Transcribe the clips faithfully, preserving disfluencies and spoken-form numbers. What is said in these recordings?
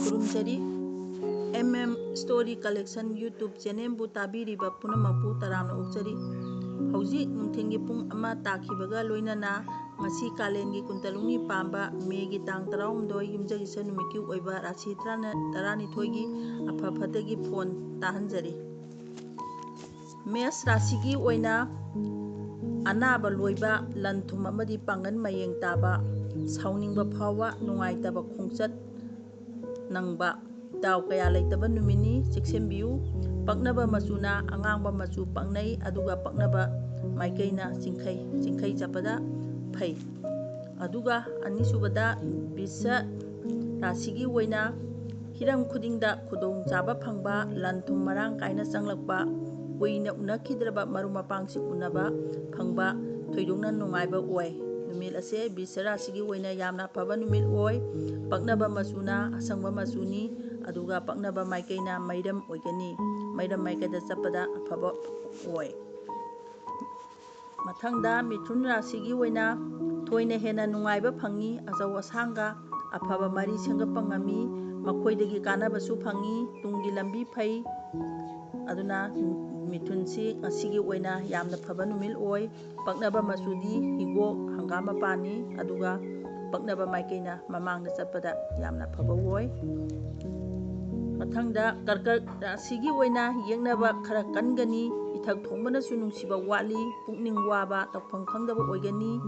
ꯈꯨꯔꯨꯝꯖꯔꯤ꯫ M M Story Collection YouTube channelꯕꯨ ꯇꯥꯕꯤꯔꯤꯕ ꯄꯨꯝꯅꯃꯛꯄꯨ ꯇꯔꯥꯝꯅ ꯑꯣꯛꯆꯔꯤ꯫ ꯍꯧꯖꯤꯛ ꯅꯨꯡꯊꯤꯜꯒꯤ ꯄꯨꯡ ꯑꯃ ꯇꯥꯈꯤꯕꯒ ꯂꯣꯏꯅꯅ ꯉꯁꯤ ꯀꯥꯂꯦꯟꯒꯤ ꯀꯨꯟꯇꯔꯨꯛꯅꯤ ꯄꯥꯟꯕ ꯃꯦꯒꯤ ꯇꯥꯡ ꯇꯔꯥꯍꯨꯝꯗꯣꯏ ꯌꯨꯝꯖꯀꯩꯁ ꯅꯨꯃꯤꯠꯀꯤ ꯑꯣꯏꯕ ꯔꯥꯁꯤ ꯇꯔꯥꯅ-, ꯇꯔꯥꯅꯤꯊꯣꯏꯒꯤ ꯑꯐ ꯐꯠꯇꯒꯤ ꯐꯣꯟ ꯇꯥꯍꯟꯖꯔꯤ꯫ ꯃꯦꯁ ꯔꯥꯁꯤꯒꯤ ꯑꯣꯏꯅ ꯑꯅꯥꯕ ꯂꯣꯏꯕ, ꯂꯟ ꯊꯨꯝ ꯑꯃꯗꯤ ꯄꯥꯡꯒꯜ ꯃꯌꯦꯡ ꯇꯥꯕ, ꯁꯥꯎꯅꯤꯡꯕ ꯐꯥꯎꯕ, ꯅꯨꯡꯉꯥꯏꯇꯕ ꯈꯣꯡꯆꯠ ꯅꯪꯕ, ꯗꯥꯎ ꯀꯌꯥ ꯂꯩꯇꯕ ꯅꯨꯃꯤꯠꯅꯤ, ꯆꯦꯛꯁꯤꯟꯕꯤꯌꯨ꯫ ꯄꯛꯅꯕ ꯃꯆꯨꯅ ꯑꯉꯥꯡꯕ ꯃꯆꯨ ꯄꯛꯅꯩ, ꯑꯗꯨꯒ ꯄꯛꯅꯕ ꯃꯥꯏꯀꯩꯅ ꯆꯤꯡꯈꯩ, ꯆꯤꯡꯈꯩ ꯆꯠꯄꯗ ꯐꯩ꯫ ꯑꯗꯨꯒ ꯑꯅꯤꯁꯨꯕꯗ ꯕꯤꯁ ꯔꯥꯁꯤꯒꯤ ꯑꯣꯏꯅ ꯍꯤꯔꯝ ꯈꯨꯗꯤꯡꯗ ꯈꯨꯗꯣꯡꯆꯥꯕ ꯐꯪꯕ, ꯂꯟ ꯊꯨꯝ ꯃꯔꯥꯡ ꯀꯥꯏꯅ ꯆꯪꯂꯛꯄ, ꯀꯨꯏꯅ ꯎꯅꯈꯤꯗ꯭ꯔꯕ ꯃꯔꯨꯞ ꯃꯄꯥꯡꯁꯤꯡ ꯎꯅꯕ ꯐꯪꯕ, ꯊꯣꯏꯗꯣꯛꯅ ꯅꯨꯡꯉꯥꯏꯕ ꯑꯣꯏ꯫ ꯅꯨꯃꯤꯠ ꯑꯁꯦ ꯕꯤꯁ ꯔꯥꯁꯤꯒꯤ ꯑꯣꯏꯅ ꯌꯥꯝꯅ ꯑꯐꯕ ꯅꯨꯃꯤꯠ ꯑꯣꯏ꯫ ꯄꯛꯅꯕ ꯃꯆꯨꯅ ꯑꯁꯪꯕ ꯃꯆꯨꯅꯤ, ꯑꯗꯨꯒ ꯄꯛꯅꯕ ꯃꯥꯏꯀꯩꯅ ꯃꯩꯔꯝ ꯑꯣꯏꯒꯅꯤ꯫ ꯃꯩꯔꯝ ꯃꯥꯏꯀꯩꯗ ꯆꯠꯄꯗ ꯑꯐꯕ ꯑꯣꯏ꯫ ꯃꯊꯪꯗ ꯃꯤꯊꯨꯟ ꯔꯥꯁꯤꯒꯤ ꯑꯣꯏꯅ ꯊꯣꯏꯅ ꯍꯦꯟꯅ ꯅꯨꯡꯉꯥꯏꯕ ꯐꯪꯉꯤ, ꯑꯆꯧ ꯑꯁꯥꯡꯒ ꯑꯐꯕ ꯃꯔꯤ ꯁꯦꯝꯒꯠꯄ ꯉꯝꯃꯤ, ꯃꯈꯣꯏꯗꯒꯤ ꯀꯥꯟꯅꯕꯁꯨ ꯐꯪꯉꯤ, ꯇꯨꯡꯒꯤ ꯂꯝꯕꯤ ꯐꯩ꯫ ꯑꯗꯨꯅ ꯃꯤꯊꯨꯟꯁꯤ ꯉꯁꯤꯒꯤ ꯑꯣꯏꯅ ꯌꯥꯝꯅ ꯐꯕ ꯅꯨꯃꯤꯠ ꯑꯣꯏ꯫ ꯄꯛꯅꯕ ꯃꯆꯨꯗꯤ ꯍꯤꯒꯣꯛ, ꯍꯪꯒꯥꯝ ꯃꯄꯥꯟꯅꯤ, ꯑꯗꯨꯒ ꯄꯛꯅꯕ ꯃꯥꯏꯀꯩꯅ ꯃꯃꯥꯡꯗ ꯆꯠꯄꯗ ꯌꯥꯝꯅ ꯐꯕ ꯑꯣꯏ꯫ ꯃꯊꯪꯗ ꯀꯔꯀꯠ ꯔꯥꯁꯤꯒꯤ ꯑꯣꯏꯅ ꯌꯦꯛꯅꯕ ꯈꯔ ꯀꯟꯒꯅꯤ, ꯏꯊꯛ ꯊꯣꯡꯕꯅꯁꯨ ꯅꯨꯡꯁꯤꯕ ꯋꯥꯠꯂꯤ, ꯄꯨꯛꯅꯤꯡ ꯋꯥꯕ, ꯇꯧꯐꯝ ꯈꯪꯗꯕ ꯑꯣꯏꯒꯅꯤ,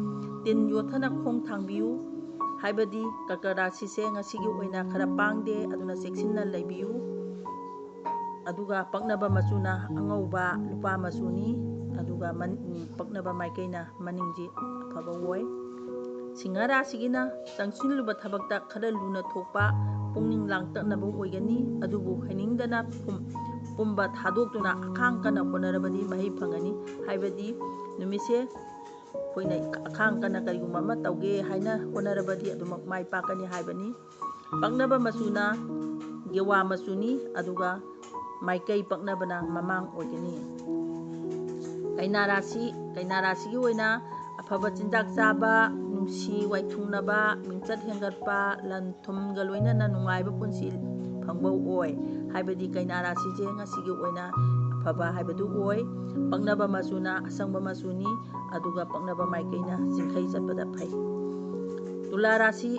ꯇꯤꯟ ꯌꯣꯠꯊꯅ ꯈꯣꯡ ꯊꯥꯡꯕꯤꯌꯨ, ꯍꯥꯏꯕꯗꯤ ꯀꯔꯀꯠ ꯔꯥꯁꯤꯁꯦ ꯉꯁꯤꯒꯤ ꯑꯣꯏꯅ ꯈꯔ ꯄꯥꯡꯗꯦ, ꯑꯗꯨꯅ ꯆꯦꯛꯁꯤꯟꯅ ꯂꯩꯕꯤꯌꯨ꯫ ꯑꯗꯨꯒ ꯄꯛꯅꯕ ꯃꯆꯨꯅ ꯑꯉꯧꯕ, ꯂꯨꯄꯥ ꯃꯆꯨꯅꯤ, ꯑꯗꯨꯒ ꯃꯟ-, ꯄꯛꯅꯕ ꯃꯥꯏꯀꯩꯅ ꯃꯅꯤꯡꯁꯤ ꯑꯐꯕ ꯑꯣꯏ꯫ ꯁꯤꯡꯍ ꯔꯥꯁꯤꯒꯤꯅ ꯆꯪꯁꯤꯜꯂꯨꯕ ꯊꯕꯛꯇ ꯈꯔ ꯂꯨꯅ ꯊꯣꯛꯄ, ꯄꯨꯛꯅꯤꯡ ꯂꯥꯡꯇꯛꯅꯕ ꯑꯣꯏꯒꯅꯤ, ꯑꯗꯨꯕꯨ ꯍꯩꯅꯤꯡꯗꯅ ꯄꯨꯝ-, ꯄꯨꯝꯕ ꯊꯥꯗꯣꯛꯇꯨꯅ ꯑꯈꯥꯡ ꯀꯟꯅ ꯍꯣꯠꯅꯔꯕꯗꯤ ꯃꯍꯩ ꯐꯪꯒꯅꯤ꯫ ꯍꯥꯏꯕꯗꯤ ꯅꯨꯃꯤꯠꯁꯦ ꯑꯩꯈꯣꯏꯅ ꯑꯈꯥꯡ ꯀꯟꯅ ꯀꯔꯤꯒꯨꯝꯕ ꯑꯃ ꯇꯧꯒꯦ ꯍꯥꯏꯅ ꯍꯣꯠꯅꯔꯕꯗꯤ ꯑꯗꯨꯃꯛ ꯃꯥꯏ ꯄꯥꯛꯀꯅꯤ ꯍꯥꯏꯕꯅꯤ꯫ ꯄꯛꯅꯕ ꯃꯆꯨꯅ ꯒꯦꯋꯥ ꯃꯆꯨꯅꯤ, ꯑꯗꯨꯒ ꯃꯥꯏꯀꯩ ꯄꯛꯅꯕꯅ ꯃꯃꯥꯡ ꯑꯣꯏꯒꯅꯤ꯫ ꯀꯩꯅꯥ ꯔꯥꯁꯤ, ꯀꯩꯅꯥ ꯔꯥꯁꯤꯒꯤ ꯑꯣꯏꯅ ꯑꯐꯕ ꯆꯤꯟꯖꯥꯛ ꯆꯥꯕ, ꯁꯤ ꯋꯥꯏꯊꯨꯡꯅꯕ, ꯃꯤꯡꯆꯠ ꯍꯦꯟꯒꯠꯄ, ꯂꯟ ꯊꯨꯝꯒ ꯂꯣꯏꯅꯅ ꯅꯨꯡꯉꯥꯏꯕ ꯄꯨꯟꯁꯤ ꯐꯪꯕ ꯑꯣꯏ꯫ ꯍꯥꯏꯕꯗꯤ ꯀꯩꯅꯥ ꯔꯥꯁꯤꯁꯦ ꯉꯁꯤꯒꯤ ꯑꯣꯏꯅ ꯑꯐꯕ ꯍꯥꯏꯕꯗꯨ ꯑꯣꯏ꯫ ꯄꯛꯅꯕ ꯃꯆꯨꯅ ꯑꯁꯪꯕ ꯃꯆꯨꯅꯤ, ꯑꯗꯨꯒ ꯄꯛꯅꯕ ꯃꯥꯏꯀꯩꯅ ꯆꯤꯡꯈꯩ ꯆꯠꯄꯗ ꯐꯩ꯫ ꯇꯨꯂꯥ ꯔꯥꯁꯤ,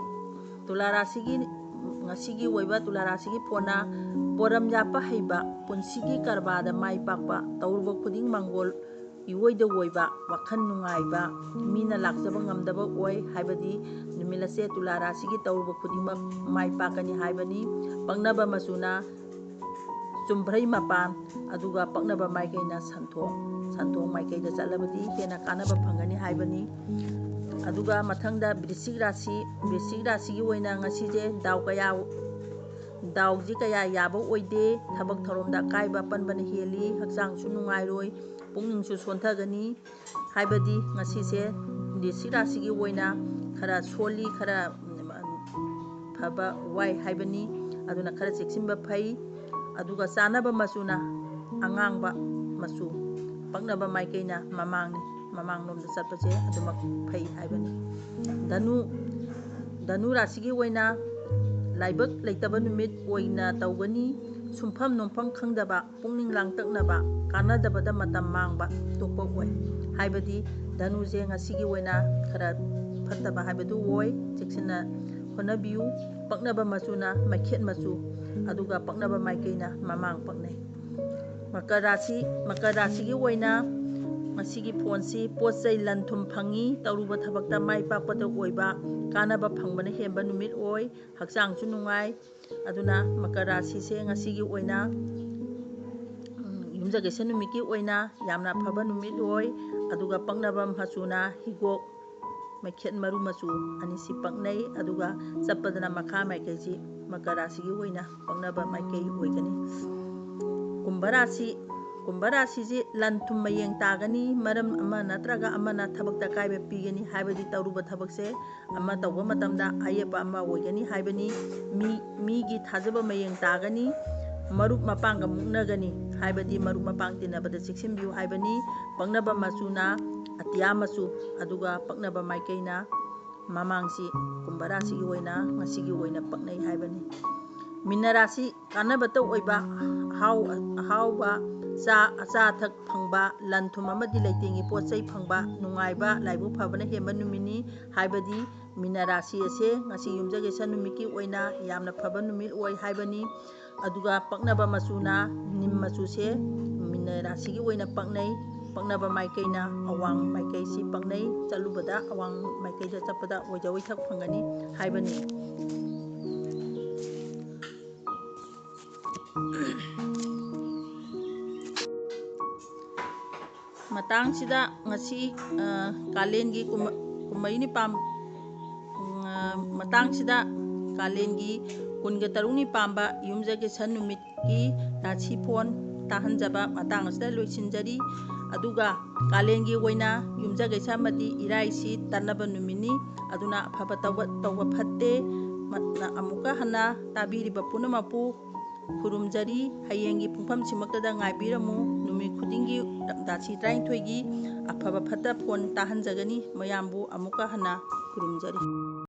ꯇꯨꯂꯥ ꯔꯥꯁꯤꯒꯤ, ꯉꯁꯤꯒꯤ ꯑꯣꯏꯕ ꯇꯨꯂꯥ ꯔꯥꯁꯤꯒꯤ ꯐꯣꯟꯅ ꯄꯣꯔꯝ ꯌꯥꯠꯄ ꯍꯩꯕ, ꯄꯨꯟꯁꯤꯒꯤ ꯀꯔꯕꯥꯔꯗ ꯃꯥꯏ ꯄꯥꯛꯄ, ꯇꯧꯔꯨꯕ ꯈꯨꯗꯤꯡ ꯃꯥꯡꯒꯣꯜ ꯏꯑꯣꯏꯗ ꯑꯣꯏꯕ, ꯋꯥꯈꯜ ꯅꯨꯡꯉꯥꯏꯕ, ꯃꯤꯅ ꯂꯥꯛꯆꯕ ꯉꯝꯗꯕ ꯑꯣꯏ꯫ ꯍꯥꯏꯕꯗꯤ ꯅꯨꯃꯤꯠ ꯑꯁꯦ ꯇꯨꯂꯥ ꯔꯥꯁꯤꯒꯤ ꯇꯧꯔꯨꯕ ꯈꯨꯗꯤꯡꯃꯛ ꯃꯥꯏ ꯄꯥꯛꯀꯅꯤ ꯍꯥꯏꯕꯅꯤ꯫ ꯄꯛꯅꯕ ꯃꯆꯨꯅ ꯆꯨꯝꯕ꯭ꯔꯩ ꯃꯄꯥꯟ, ꯑꯗꯨꯒ ꯄꯛꯅꯕ ꯃꯥꯏꯀꯩꯅ ꯁꯟꯊꯣꯛ, ꯁꯟꯊꯣꯛ ꯃꯥꯏꯀꯩꯗ ꯆꯠꯂꯕꯗꯤ ꯍꯦꯟꯅ ꯀꯥꯟꯅꯕ ꯐꯪꯒꯅꯤ ꯍꯥꯏꯕꯅꯤ꯫ ꯑꯗꯨꯒ ꯃꯊꯪꯗ ꯕ꯭ꯔꯤꯁꯤꯛ ꯔꯥꯁꯤ, ꯕ꯭ꯔꯤꯁꯤꯛ ꯔꯥꯁꯤꯒꯤ ꯑꯣꯏꯅ ꯉꯁꯤꯁꯦ ꯗꯥꯎ ꯀꯌꯥ, ꯗꯥꯎꯁꯤ ꯀꯌꯥ ꯌꯥꯕ ꯑꯣꯏꯗꯦ꯫ ꯊꯕꯛ ꯊꯧꯔꯝꯗ ꯑꯀꯥꯏꯕ ꯑꯄꯟꯕꯅ ꯍꯦꯜꯂꯤ꯫ ꯍꯛꯆꯥꯡꯁꯨ ꯅꯨꯡꯉꯥꯏꯔꯣꯏ, ꯄꯨꯛꯅꯤꯡꯁꯨ ꯁꯣꯟꯊꯒꯅꯤ꯫ ꯍꯥꯏꯕꯗꯤ ꯉꯁꯤꯁꯦ ꯕ꯭ꯔꯤꯁꯤꯛ ꯔꯥꯁꯤꯒꯤ ꯑꯣꯏꯅ ꯈꯔ ꯁꯣꯜꯂꯤ, ꯈꯔ, ꯎꯝ, ꯐꯕ ꯋꯥꯏ ꯍꯥꯏꯕꯅꯤ꯫ ꯑꯗꯨꯅ ꯈꯔ ꯆꯦꯛꯁꯤꯟꯕ ꯐꯩ꯫ ꯑꯗꯨꯒ ꯆꯥꯅꯕ ꯃꯆꯨꯅ ꯑꯉꯥꯡꯕ ꯃꯆꯨ, ꯄꯛꯅꯕ ꯃꯥꯏꯀꯩꯅ ꯃꯃꯥꯡꯅꯤ꯫ ꯃꯃꯥꯡꯂꯣꯝꯗ ꯆꯠꯄꯁꯦ ꯑꯗꯨꯃꯛ ꯐꯩ ꯍꯥꯏꯕꯅꯤ꯫ ꯙꯅꯨ, ꯙꯅꯨ ꯔꯥꯁꯤꯒꯤ ꯑꯣꯏꯅ ꯂꯥꯏꯕꯛ ꯂꯩꯇꯕ ꯅꯨꯃꯤꯠ ꯑꯣꯏꯅ ꯇꯧꯒꯅꯤ꯫ ꯁꯨꯡꯐꯝ ꯅꯣꯝꯐꯝ ꯈꯪꯗꯕ, ꯄꯨꯛꯅꯤꯡ ꯂꯥꯡꯇꯛꯅꯕ, ꯀꯥꯟꯅꯗꯕꯗ ꯃꯇꯝ ꯃꯥꯡꯕ ꯊꯣꯛꯄ ꯑꯣꯏ꯫ ꯍꯥꯏꯕꯗꯤ ꯙꯅꯨꯁꯦ ꯉꯁꯤꯒꯤ ꯑꯣꯏꯅ ꯈꯔ ꯐꯠꯇꯕ ꯍꯥꯏꯕꯗꯨ ꯑꯣꯏ꯫ ꯆꯦꯛꯁꯤꯟꯅ ꯍꯣꯠꯅꯕꯤꯌꯨ꯫ ꯄꯛꯅꯕ ꯃꯆꯨꯅ ꯃꯩꯈꯦꯠ ꯃꯆꯨ, ꯑꯗꯨꯒ ꯄꯛꯅꯕ ꯃꯥꯏꯀꯩꯅ ꯃꯃꯥꯡ ꯄꯛꯅꯩ꯫ ꯃꯀꯔ ꯔꯥꯁꯤ, ꯃꯀꯔ ꯔꯥꯁꯤꯒꯤ ꯑꯣꯏꯅ ꯉꯁꯤꯒꯤ ꯐꯣꯟꯁꯤ ꯄꯣꯠ ꯆꯩ ꯂꯟ ꯊꯨꯝ ꯐꯪꯉꯤ, ꯇꯧꯔꯨꯕ ꯊꯕꯛꯇ ꯃꯥꯏ ꯄꯥꯛꯄꯗ ꯑꯣꯏꯕ ꯀꯥꯟꯅꯕ ꯐꯪꯕꯅ ꯍꯦꯟꯕ ꯅꯨꯃꯤꯠ ꯑꯣꯏ, ꯍꯛꯆꯥꯡꯁꯨ ꯅꯨꯡꯉꯥꯏ꯫ ꯑꯗꯨꯅ ꯃꯀꯔ ꯔꯥꯁꯤꯁꯦ ꯉꯁꯤꯒꯤ ꯑꯣꯏꯅ, ꯎꯝ, ꯌꯨꯝꯖꯀꯩꯁ ꯅꯨꯃꯤꯠꯀꯤ ꯑꯣꯏꯅ ꯌꯥꯝꯅ ꯑꯐꯕ ꯅꯨꯃꯤꯠ ꯑꯣꯏ꯫ ꯑꯗꯨꯒ ꯄꯛꯅꯕ ꯃꯆꯨꯅ ꯍꯤꯒꯣꯛ, ꯃꯩꯈꯦꯠ ꯃꯔꯨ ꯃꯆꯨ ꯑꯅꯤꯁꯤ ꯄꯛꯅꯩ꯫ ꯑꯗꯨꯒ ꯆꯠꯄꯗꯅ ꯃꯈꯥ ꯃꯥꯏꯀꯩꯁꯤ ꯃꯀꯔ ꯔꯥꯁꯤꯒꯤ ꯑꯣꯏꯅ ꯄꯛꯅꯕ ꯃꯥꯏꯀꯩ ꯑꯣꯏꯒꯅꯤ꯫ ꯀꯨꯝꯚ ꯔꯥꯁꯤ, ꯀꯨꯝꯚ ꯔꯥꯁꯤꯁꯤ ꯂꯟ ꯊꯨꯝ ꯃꯌꯦꯡ ꯇꯥꯒꯅꯤ꯫ ꯃꯔꯝ ꯑꯃ ꯅꯠꯇ꯭ꯔꯒ ꯑꯃꯅ ꯊꯕꯛꯇ ꯑꯀꯥꯏꯕ ꯄꯤꯒꯅꯤ꯫ ꯍꯥꯏꯕꯗꯤ ꯇꯧꯔꯨꯕ ꯊꯕꯛꯁꯦ ꯑꯃ ꯇꯧꯕ ꯃꯇꯝꯗ ꯑꯌꯦꯠꯄ ꯑꯃ ꯑꯣꯏꯒꯅꯤ ꯍꯥꯏꯕꯅꯤ꯫ ꯃꯤ, ꯃꯤꯒꯤ ꯊꯥꯖꯕ ꯃꯌꯦꯡ ꯇꯥꯒꯅꯤ꯫ ꯃꯔꯨꯞ ꯃꯄꯥꯡꯒ ꯃꯨꯛꯅꯒꯅꯤ꯫ ꯍꯥꯏꯕꯗꯤ ꯃꯔꯨꯞ ꯃꯄꯥꯡ ꯇꯤꯟꯅꯕꯗ ꯆꯦꯛꯁꯤꯟꯕꯤꯌꯨ ꯍꯥꯏꯕꯅꯤ꯫ ꯄꯛꯅꯕ ꯃꯆꯨꯅ ꯑꯇꯤꯌꯥ ꯃꯆꯨ, ꯑꯗꯨꯒ ꯄꯛꯅꯕ ꯃꯥꯏꯀꯩꯅ ꯃꯃꯥꯡꯁꯤ ꯀꯨꯝꯚ ꯔꯥꯁꯤꯒꯤ ꯑꯣꯏꯅ ꯉꯁꯤꯒꯤ ꯑꯣꯏꯅ ꯄꯛꯅꯩ ꯍꯥꯏꯕꯅꯤ꯫ ꯃꯤꯅ ꯔꯥꯁꯤ ꯀꯥꯟꯅꯕꯇ ꯑꯣꯏꯕ, ꯑꯍꯥꯎ-, ꯑꯍꯥꯎꯕ ꯆꯥ, ꯑꯆꯥ ꯑꯊꯛ ꯐꯪꯕ, ꯂꯟ ꯊꯨꯝ ꯑꯃꯗꯤ ꯂꯩꯇꯦꯡꯒꯤ ꯄꯣꯠ ꯆꯩ ꯐꯪꯕ, ꯅꯨꯡꯉꯥꯏꯕ, ꯂꯥꯏꯕꯛ ꯐꯕꯅ ꯍꯦꯟꯕ ꯅꯨꯃꯤꯠꯅꯤ꯫ ꯍꯥꯏꯕꯗꯤ ꯃꯤꯅ ꯔꯥꯁꯤ ꯑꯁꯦ ꯉꯁꯤ ꯌꯨꯝꯖꯀꯩꯁ ꯅꯨꯃꯤꯠꯀꯤ ꯑꯣꯏꯅ ꯌꯥꯝꯅ ꯐꯕ ꯅꯨꯃꯤꯠ ꯑꯣꯏ ꯍꯥꯏꯕꯅꯤ꯫ ꯑꯗꯨꯒ ꯄꯛꯅꯕ ꯃꯆꯨꯅ ꯅꯤꯝ ꯃꯆꯨꯁꯦ ꯃꯤꯅ ꯔꯥꯁꯤꯒꯤ ꯑꯣꯏꯅ ꯄꯛꯅꯩ꯫ ꯄꯛꯅꯕ ꯃꯥꯏꯀꯩꯅ ꯑꯋꯥꯡ ꯃꯥꯏꯀꯩꯁꯤ ꯄꯛꯅꯩ꯫ ꯆꯠꯂꯨꯕꯗ ꯑꯋꯥꯡ ꯃꯥꯏꯀꯩꯗ ꯆꯠꯄꯗ ꯑꯣꯏꯖ ꯑꯣꯏꯊꯛ ꯐꯪꯒꯅꯤ ꯍꯥꯏꯕꯅꯤ꯫ ꯃꯇꯥꯡꯁꯤꯗ ꯉꯁꯤ, ꯑ, ꯀꯥꯂꯦꯟꯒꯤ ꯀꯨꯝ-, ꯀꯨꯝꯍꯩꯅꯤ ꯄꯥꯝ-, ꯎꯝ, ꯑ, ꯃꯇꯥꯡꯁꯤꯗ ꯀꯥꯂꯦꯟꯒꯤ ꯀꯨꯟꯒ ꯇꯔꯨꯛꯅꯤ ꯄꯥꯝꯕ ꯌꯨꯝꯖꯀꯩꯁ ꯅꯨꯃꯤꯠꯀꯤ ꯔꯥꯁꯤ ꯐꯣꯟ ꯇꯥꯍꯟꯖꯕ ꯃꯇꯥꯡ ꯑꯁꯤꯗ ꯂꯣꯏꯁꯤꯟꯖꯔꯤ꯫ ꯑꯗꯨꯒ ꯀꯥꯂꯦꯟꯒꯤ ꯑꯣꯏꯅ ꯌꯨꯝꯖꯀꯩꯁ ꯑꯃꯗꯤ ꯏꯔꯥꯏꯁꯤ ꯇꯠꯅꯕ ꯅꯨꯃꯤꯠꯅꯤ꯫ ꯑꯗꯨꯅ ꯑꯐꯕ ꯇꯧꯕ, ꯇꯧꯕ ꯐꯠꯇꯦ꯫ ꯃ-, ꯑꯃꯨꯛꯀ ꯍꯟꯅ ꯇꯥꯕꯤꯔꯤꯕ ꯄꯨꯝꯅꯃꯛꯄꯨ ꯈꯨꯔꯨꯝꯖꯔꯤ꯫ ꯍꯌꯦꯡꯒꯤ ꯄꯨꯡꯐꯝꯁꯤꯃꯛꯇꯗ ꯉꯥꯏꯕꯤꯔꯝꯃꯨ꯫ ꯅꯨꯃꯤꯠ ꯈꯨꯗꯤꯡꯒꯤ ꯔꯥꯁꯤ ꯇꯔꯥꯅꯤꯊꯣꯏꯒꯤ ꯑꯐꯕ ꯐꯠꯇ ꯐꯣꯟ ꯇꯥꯍꯟꯖꯒꯅꯤ꯫ ꯃꯌꯥꯝꯕꯨ ꯑꯃꯨꯛꯀ ꯍꯟꯅ ꯈꯨꯔꯨꯝꯖꯔꯤ꯫